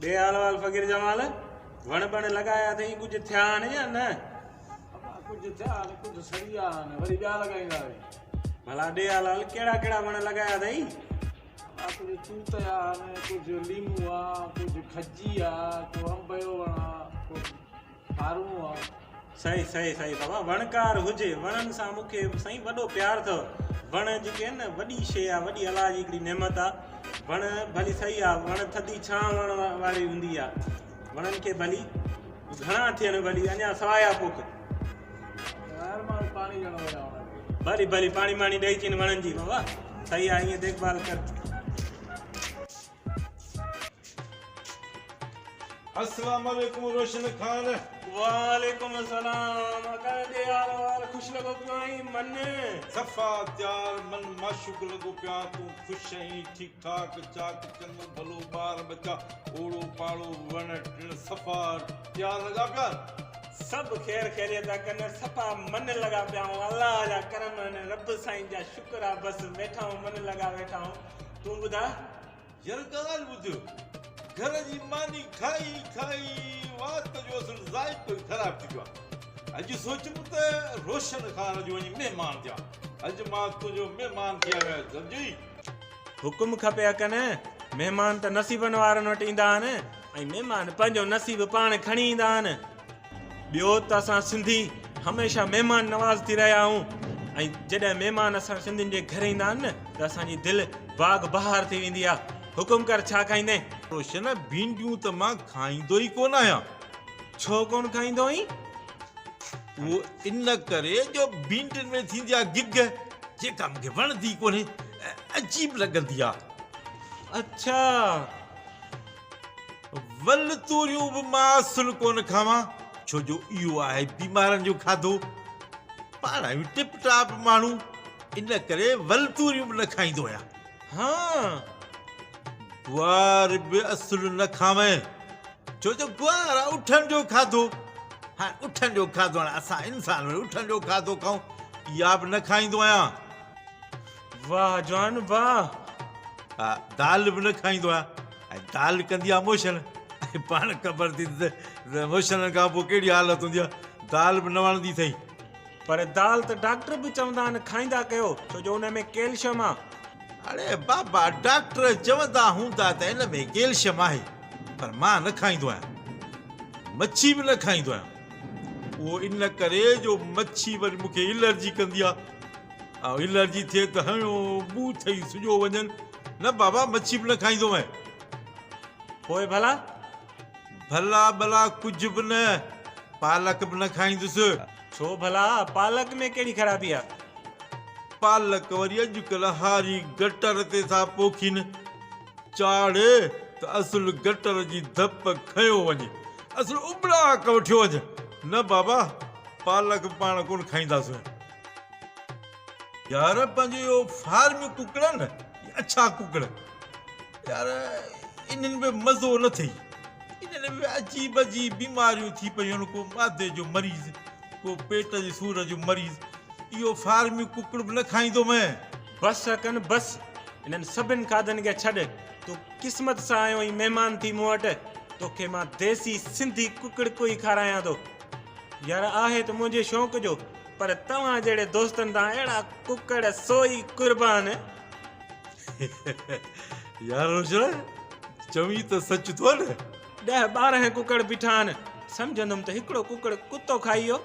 ڏي حال احوال فقير جمال، وڻ ٻڻ لڳايا اٿئي ڪجهه ٿيا آهن يا نه؟ ابا ڪجهه ٿيا آهن ڪجهه سڙي ويا آهن وري ٻيا لڳائيندا وي. ڀلا ڏي حال احوال ڪهڙا ڪهڙا وڻ لڳايا اٿئي؟ ابا ڪجهه توت جا آهن ڪجهه ليمو آ ڪجهه کجي آ ڪو انب جو وڻ آ ڪو ڦارون آ. صحيح صحيح صحيح بابا وڻڪار هجي وڻن سان مون کي سائين وڏو پيار اٿو وڻ جيڪي آهن نه وڏي شيء آ وڏي الله جي هڪڙي نعمت آ وڻ ڀلي صحيح آ وڻ ٿڌي ڇانو وڻ واري هوندي آ وڻن کي ڀلي گهڻا ٿين ڀلي اڃا سوايا پوک هر ماڻهو پاڻي ڏيڻ ويا انهن کي. ڀلي ڀلي پاڻي ماڻي ڏئي چين وڻن جي بابا صحيح آ ائين ديک ڀال ڪر. السلام عليڪم روشن خان. وعليڪم السلام اڪا ڏي حال احوال خوش لڳو پيو آهين من. صفا تيار من معشوق لڳو پيو آهيان تون خوش آهين ٺيڪ ٺاڪ چاڪ چڱو ڀلو ٻار ٻچا اوڙو پاڙو وڻ ٽڻ صفا تيار لڳا پيا آهن. سڀ خير خيريت آ ڪن صفا من لڳا پيا آهون الله جا ڪرم آهن رب سائين جا شڪر آ بس ويٺا آهون من لڳا ويٺا آهون تون ٻڌاء. يار ڳالهه ٻڌ، گهر جي ماني کائي کائي وات جو اصل ذائقو ئي خراب ٿي ويو آهي. اڄ سوچيم ته روشن خان جو وڃي مهمان ٿيان. اڄ مان تنهنجو مهمان ٿي آيو آهيان سمجهئي. حڪم کپي اڪن، مهمان ته نصيبن وارن وٽ ايندا آهن ۽ مهمان پنهنجو نصيب پاڻ کڻي ايندا آهن. ٻيو ته اسان سنڌي هميشه مهمان نواز ٿي رهيا آهيون ۽ جڏهن مهمان اسان سنڌين جي گهر ايندا آهن نه ته اسان جي دل باغ بهار ٿي ويندي آهي. حڪم ڪر ڇا کائيندين؟ روشن، ڀينڊيون ته مان کائيندو ئي ڪونه آهيان. ڇو ڪونه کائيندو آهين؟ اهو ان ڪري جو ڀينڊين ۾ ٿيندي آهي گگ، جيڪا مون کي وڻندي ئي ڪونهي، عجيب لڳندي آهي. اڇا! ول توريون به مان اصل ڪونه کاوان، ڇو جو اهو آهي بيمارن جو کاڌو. پاڻ آهيون ٽپ ٽاپ ماڻهو، ان ڪري ول توريون به نه کائيندو آهيان. ها! گوار به اصل نه کاوين، ڇو جو گوار آهي اٺن جو کاڌو. هاڻي اٺن جو کاڌو هاڻي اسان انسان وري اٺن جو کاڌو کائون، اها به نه کائيندو آهيان. واهه جوان واهه. ها دال به نه کائيندو آهيان ۽ دال ڪندي آهي موشن ۽ پاڻ خبر ٿي ته موشنن کان پوء ڪهڙي حالت هوندي آهي دال به نه وڻندي اٿئي. پر دال ته ڊاڪٽر به چوندا آهن کائيندا ڪيو ڇو جو ان ۾ ڪيلشم آ. اڙي بابا ڊاڪٽر چوندا هوندا ته ان ۾ ڪيلشم آهي پر مان نه کائيندو آهيان مڇي به نه کائيندو آهيان اهو ان ڪري جو مڇي وري مون کي الرجي ڪندي آهي. ۽ الرجي ٿئي ته هنيو ٻوٿ ئي سڄو وڃن. نه بابا مڇي به نه کائيندو مين. پوء ڀلا؟ ڀلا ٻلا ڪجهه به نه. پالڪ به نه کائيندس. ڇو ڀلا پالڪ ۾ ڪهڙي خرابي آ؟ پالڪ وري اڄڪلهه هاري گٽر تي ٿا پوکين. چاڙهه ته اصل گٽر جي ڌپ کنيو وڃي. اصل اٻڙاڪ وٺيو وڃ. نه بابا پالڪ به پاڻ ڪونه کائينداسون. يار پنهنجو اهو فارمي ڪڪڙ نه اڇا ڪڪڙ يار انهن به مزو نه ٿئي انهن به عجيب عجيب بيماريون ٿي پيون آهن ڪو معدي جو مريض ڪو پيٽ جي سور جو مريض اهو فارمي ڪڪڙ به نه کائيندو مين. بس اڪن بس انهن سڀن کاڌن کي ڇڏ تون قسمت سان آيو آهين مهمان ٿي مون وٽ توکي مان ديسي سنڌي ڪڪڙ ڪوئي کارايان ٿو يار آهي ته منهنجي شوق جو پر توهان جهڙي دوستن تان اهڙا ڪڪڙ سو ئي قربان. يار روشن چوين ته سچ ٿو نه. ڏهه 12 ڪڪڙ بيٺا آهن سمجهندم ته هڪڙو ڪڪڙ ڪتو کائي ويو.